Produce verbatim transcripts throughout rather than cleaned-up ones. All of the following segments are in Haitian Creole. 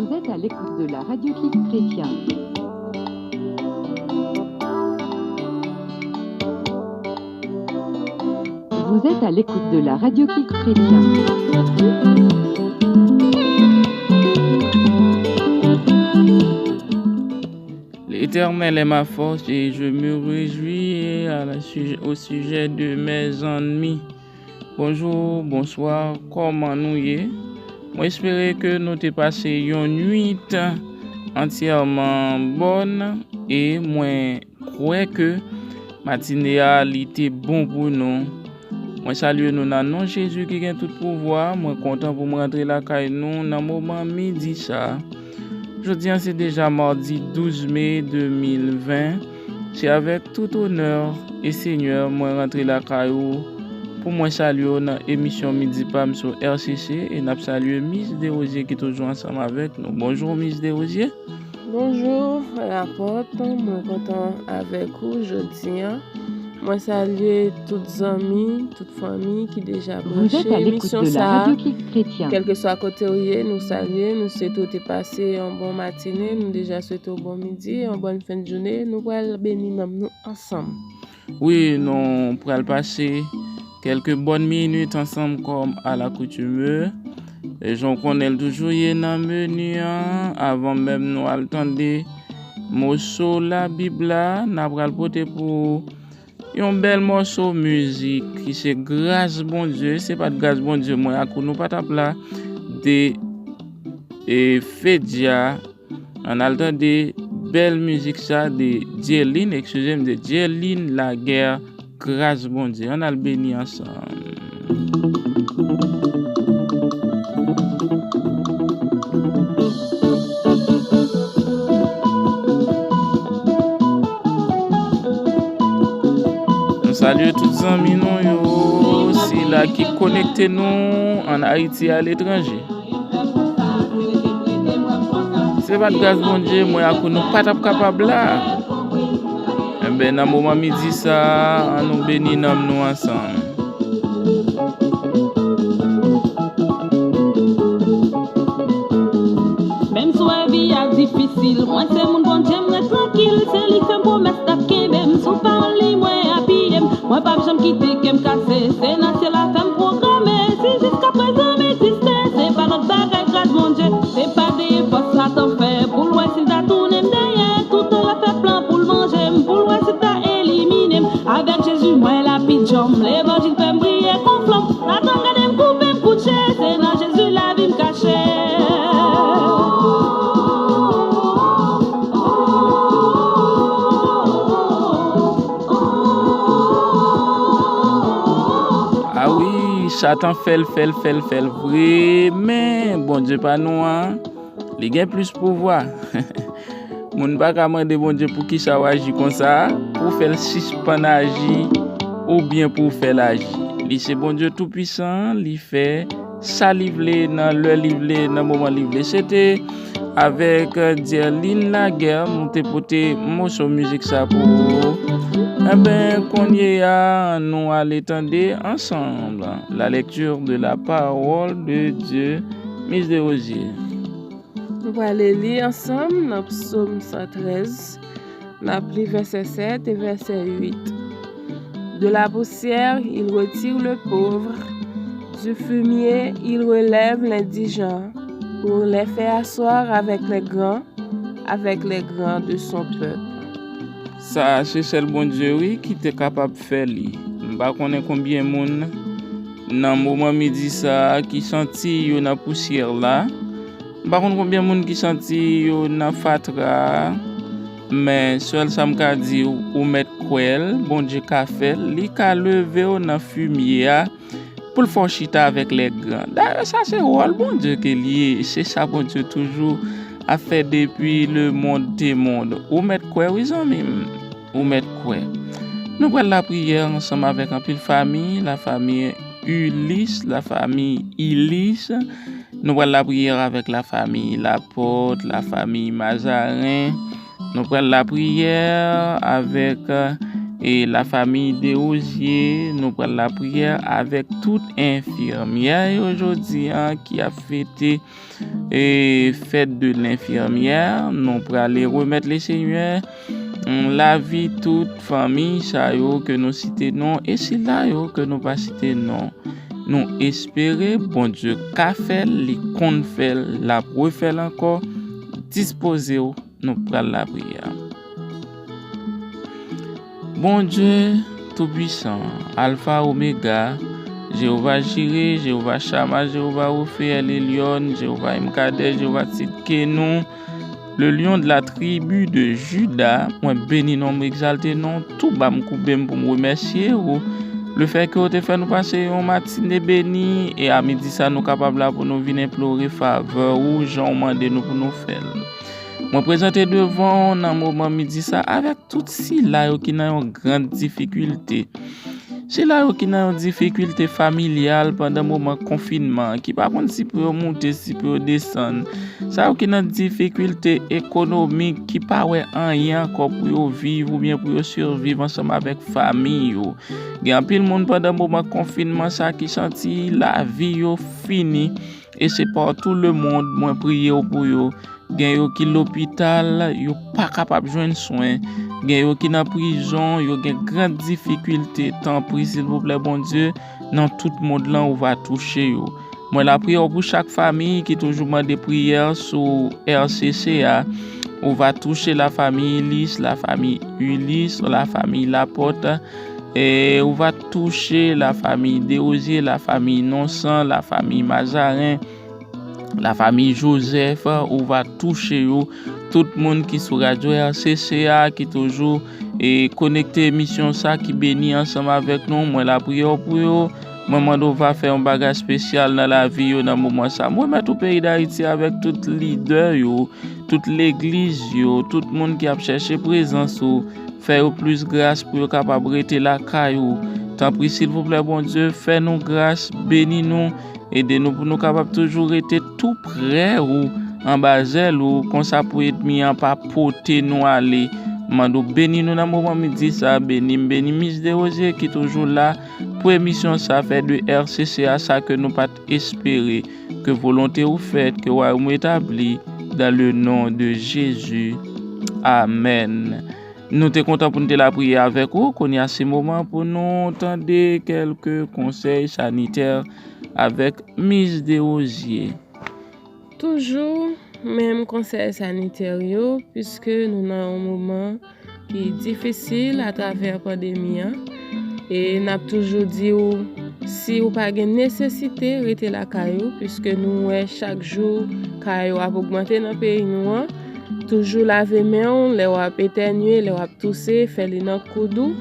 Vous êtes à l'écoute de la radio Clic Chrétien. Vous êtes à l'écoute de la radio Clic Chrétien. L'Éternel est ma force et je me réjouis à la sujet, au sujet de mes ennemis. Bonjou, bonswa, kòman nou ye? Mwen espere ke nou te pase yon nwit antyèman bòn e mwen kwè ke matine a li te bon pou nou. Mwen salye nou nan non Jezi ki gen tout pouvwa. Mwen kontan pou m rantre lakay nou nan moman midi sa a. Jodi a se deja madi douz me de mil ven. Se avèk tout onè e senyè mwen rantre lakay ou pou mwen salye w nan emisyon Midi Pam sou R C C e n ap salye Miss Desrosiers ki toujou ansanm avèk nou. Bonjou Miss Desrosiers. Bonjou, Lapòt. Mwen kontan avèk ou jodi a. Mwen salye tout zanmi, tout fanmi ki deja Vous branche êtes à l'écoute emisyon de la sa a. Radio Clic Chrétien. Kèlkeswa kote w ye, nou salye, nou swete w te pase yon bon matine, nou deja swete w bon midi, yon bòn fen de jounen. Nou pral beni nanm nou ansanm. Wi, nou pral pase kèlke bòn minit ansanm kòm alakoutime. E jan w konnen l toujou ye nan meni an, avan menm nou al tande moso Labib la, n a pral pote pou yon bèl mòso mizik ki se Gras Bondye. Se pa t Gras Bondye, mwen ak ou nou pa t ap la, de, e, Fedya. Ann al tande bèl mizik sa de Dieline, eskize m, de Dieline Laguerre, Gras Bondye. Ann al beni ansanm. Nou salye tout zanmi nou yo, sila ki konekte nou ann Ayiti, aletranje. Se pa t gras Bondye, mwen ak ou nou pa t ap kapab la. Enben, nan moman midi sa a, ann nou beni nanm nou ansanm. Menm si w wè vi a difisil, mwen se moun Bondye, m ret trankil. Se li k fè m pwomès l ap kenbe m. Sou pawòl li, mwen apiye m. Mwen p ap janm kite kè m kase. Se nan syèl la fè m pwograme. Si jiskaprezan m egziste, se pa lòt bagay, gras Bondye. Se pa de efò Satan fè pou l wè si l ta tounen m dèyè. Toutan l ap fè plan pou l vanje m, pou l wè si l ta elimine m. Avèk Jezi, mwen la pi djanm. Levanjil fè m briye kon flanm. Satan gade m koupe m koutje. Se nan Jezi lavi m kache. A wi, Satan fè l, fè l, fè l, fè l vre, men Bondye pa nou an, li gen plis pouvwa. Moun pa ka mande Bondye poukisa w aji konsa, pou w fè l sispann aji, oubyen pou w fè l aji. Li se Bondye Toupisan, li fè sa li vle, nan lè li vle, nan moman li vle. Se te avèk Dierline Laguerre, nou te pote moso mizik sa pou ou. Enben, kounye a, nou ale tande ansanm la lecture de la parole de Dieu, Miss Desrosiers. Nou prale li ansanm nan Psaume cent treize. N ap li vèsè sèt e vèsè uit. De la poussière, il retire le pauvre. Du fumier, il relève l'indigent, pour les faire asseoir avec les grands, avec les grands de son peuple. Sa a se sèl Bondye, wi, ki te kapab fè li. M pa konnen konbyen moun nan moman midi sa a ki santi yo nan pousyè la. M pa konn konbyen moun ki santi yo nan fatra a, men sèl sa m ka di w, ou mèt kwè l, Bondye ka fè l, li ka leve w nan fimye a pou l fè w chita avèk lè gran. Dayè, sa se wòl Bondye ke l ye, se sa Bondye toujou ap fè depi lemonn te monn. Ou mèt kwè wi, zanmi m, ou mèt kwè. Nou pral lapriyè ansanm avèk anpil fanmi, lafanmi Ulysse, lafanmi Illis. Nou pral lapriyè avèk lafanmi Laporte, lafanmi Mazarin. Nou pral lapriyè avèk, euh, E la famille Desrosiers, nou pral lapriyè avèk tout enfimyè yo jodi a ki ap fete e fèt de lenfimyè. Nou prale remèt le Senyè lavi tout fanmi sa yo ke nou site non e sila yo ke nou pa site non. Nou espere Bondye ka fè l, li konn fè l, l ap refè l ankò. Dispoze w, nou pral lapriyè. Bondye Toupwisan, Alfa, Omega, Jewova Jire, Jewova Chama, Jewova Rofe, El Elyon, Jewova Mkadè, Jewova Tsidkenu, le lion de la tribu de Juda, mwen beni non, mwen egzalte non, tou ba m koube m pou m remèsye ou. Lefètke ou te fè nou pase yon matine beni, e a midi sa nou kapab la pou nou vin enplore favè ou, jan ou mande nou pou nou fè l. Mwen prezante devan w nan moman midi sa avèk tout sila yo ki nan yon gran difikilte. Sila yo ki nan yon difikilte familyal pandan moman konfinman, ki pa konn si pou yo moute, si pou yo desann. Sa yo ki nan difikilte ekonomik, ki pa wè anyen ankò pou yo viv oubyen pou yo siviv ansanm avèk fanmi yo. Gen anpil moun pandan moman konfinman sa ki santi lavi yo fini. E se partout le monde, mwen priye w pou yo. Gen yo ki lopital, yo pa kapab jwenn swen. Gen yo ki nan prizon, yo gen gran difikilte. Tanpri, silvouplè, Bondye, nan tout mond lan, ou va touche yo. Mwen lapriyè w pou chak fanmi ki toujou mande priyè sou R C C a. Ou va touche la famille Ulysse, la famille Ulysse, la famille Laporte. E ou va touche la famille Desrosiers, la famille Nonsan, la famille Mazarin, la famille Joseph, ou va touche yo. Tout moun ki sou radyo R C C a, ki toujou e konekte emisyon sa, ki beni ansanm avèk nou, mwen lapriyè w pou yo. Mwen mande w va fè yon bagay espesyal nan lavi yo nan moman sa. Mwen remèt ou peyi Dayiti avèk tout lidè yo, tout legliz yo, tout moun ki ap chèche prezans ou. Fè yo plis gras pou yo kapab rete lakay ou. Tanpri, silvouplè, Bondye, fè nou gras, beni nou, ede nou pou nou kapab toujou rete tou prè ou, anba zèl ou, konsa pou ènmi an pa pote nou ale. Mande w beni nou nan moman midi sa, beni m, beni Miss Desrosiers ki toujou la pou emisyon sa, fè de R C C a sa ke nou pa t espere. Ke volonte ou fèt, ke wayòm ou etabli, dans le nom de Jésus. Amèn. Nou te kontan pou n te lapriyè avèk ou. Kounye a, se moman pou nou tande kèlke konsèy sanitè avèk Miss Desrosiers. Toujou menm konsèy sanitè yo, piske nou nan yon moman ki difisil atravè pandemi an. E n ap toujou di w, si w pa gen nesesite, rete lakay ou, piske nou wè chak jou ka yo ap ogmante nan peyi nou an. Toujou lave men w lè w ap etènye, lè w ap touse, fè li nan koud ou.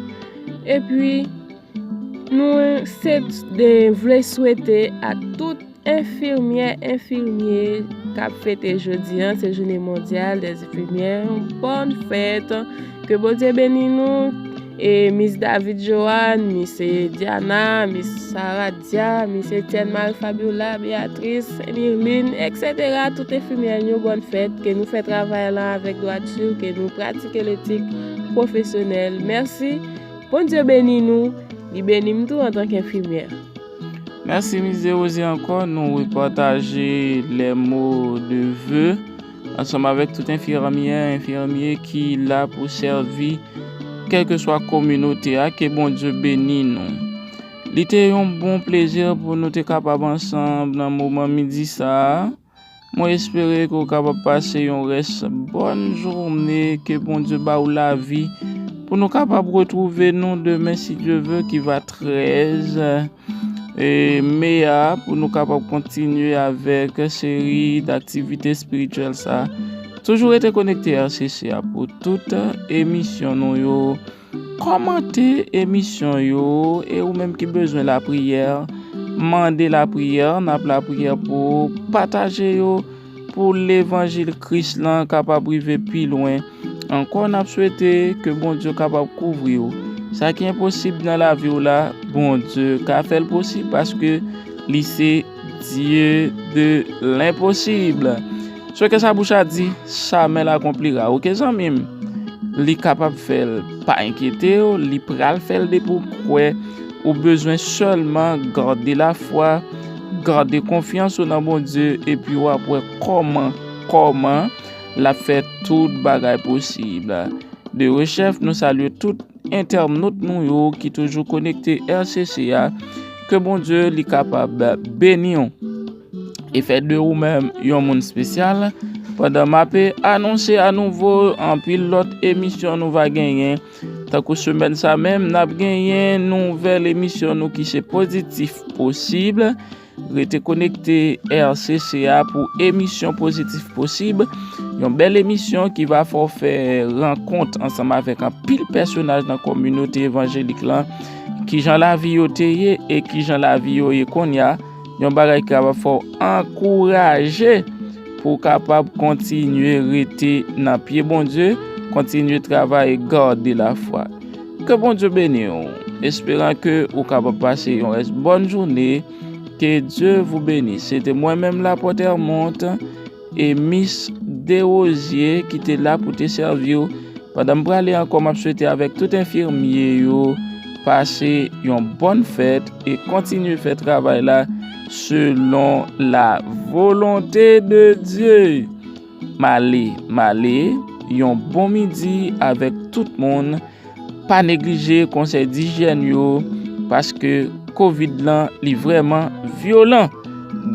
Epi, nou se de vle swete a tout enfimyè, enfimye k ap fete jodi a, se jounen mondyal dè enfimyè. Bòn fèt, ke Bondye beni nou. E Miss David Joanne, Miss Diana, Miss Saradia, Miss Etienne Marie Fabiola, Beatrice, Mirline, et cetera. Tout enfimyè yo, bòn fèt, ke nou fè travay la avèk dwati, ke nou pratike letik pwofesyonèl. Mèsi. Bondye beni nou, li beni m tou antanke enfimyè. Mèsi, Miss Desrosiers, ankò. Nou repataje les mots de vœux ansanm avèk tout enfimyè, enfimye ki la pou sèvi kèlkeswa kominote a. Ke Bondye beni nou. Li te yon bon plezi pou nou te kapab ansanm nan moman midi sa a. Mwen espere ke w kapab pase yon rès bòn jounen, ke Bondye ba w lavi, pou nou kapab retwouve nou demen, si Dye ve, ki va trèz e, me a, pou nou kapab kontinye avèk seri daktivite espirityèl sa. Toujou rete konekte R C C a pou tout emisyon nou yo. Kòmante emisyon yo, e ou menm ki bezwen lapriyè, mande lapriyè, n ap lapriyè pou ou, pataje yo, pou levanjil Kris lan kapab rive pi lwen. Ankò, n ap swete ke Bondye kapab kouvri w. Sa ki enposib nan lavi w la, Bondye ka fè l posib, paske li se Dieu de l'impossible. Ce que sa bouche a dit, sa men l akonplira. Oke, zanmi m? Li kapab fè l. pa enkyete w, li pral fè l depi w kwè. Ou bezwen sèlman gade lafwa, gade konfyans ou nan Bondye, epi w ap wè kòman, kòman l ap fè tout bagay posib. De rechèf, nou salye tout entènot nou yo ki toujou konekte R C C a. Ke Bondye li kapab beni w e fè de ou menm yon moun espesyal. Pandan m ape anonse anouvo anpil lòt emisyon nou va genyen, tankou semèn sa menm, n ap genyen nouvèl emisyon nou ki se Pozitif Posib. Rete konekte R C C a pou emisyon Pozitif Posib, yon bèl emisyon ki va fè w fè rankont ansanm avèk anpil pèsonaj nan kominote evanjelik lan, kijan lavi yo te ye e kijan lavi yo ye kounye a, yon bagay ki kapab fè w ankouraje pou w kapab kontinye rete nan pye Bondye, kontinye travay e gade lafwa. Ke Bondye beni w, esperan ke ou kapab pase yon rès bòn jounen. Que Dieu vous bénisse. Se te mwen menm, Lapòt Hermont, e Miss Desrosiers ki te la pou te sèvi w. Pandan m prale ankò, m ap swete avèk tout enfimye yo pase yon bòn fèt e kontinye fè travay la selon la volonte de Dye. M ale, m ale, yon bon midi avèk tout moun. Pa neglije konsèy dijyèn yo, paske kovid lan, li vrèman vyolan.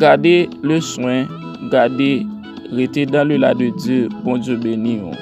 Gade le swen, gade, rete dans le la de Dieu. Bondye beni w.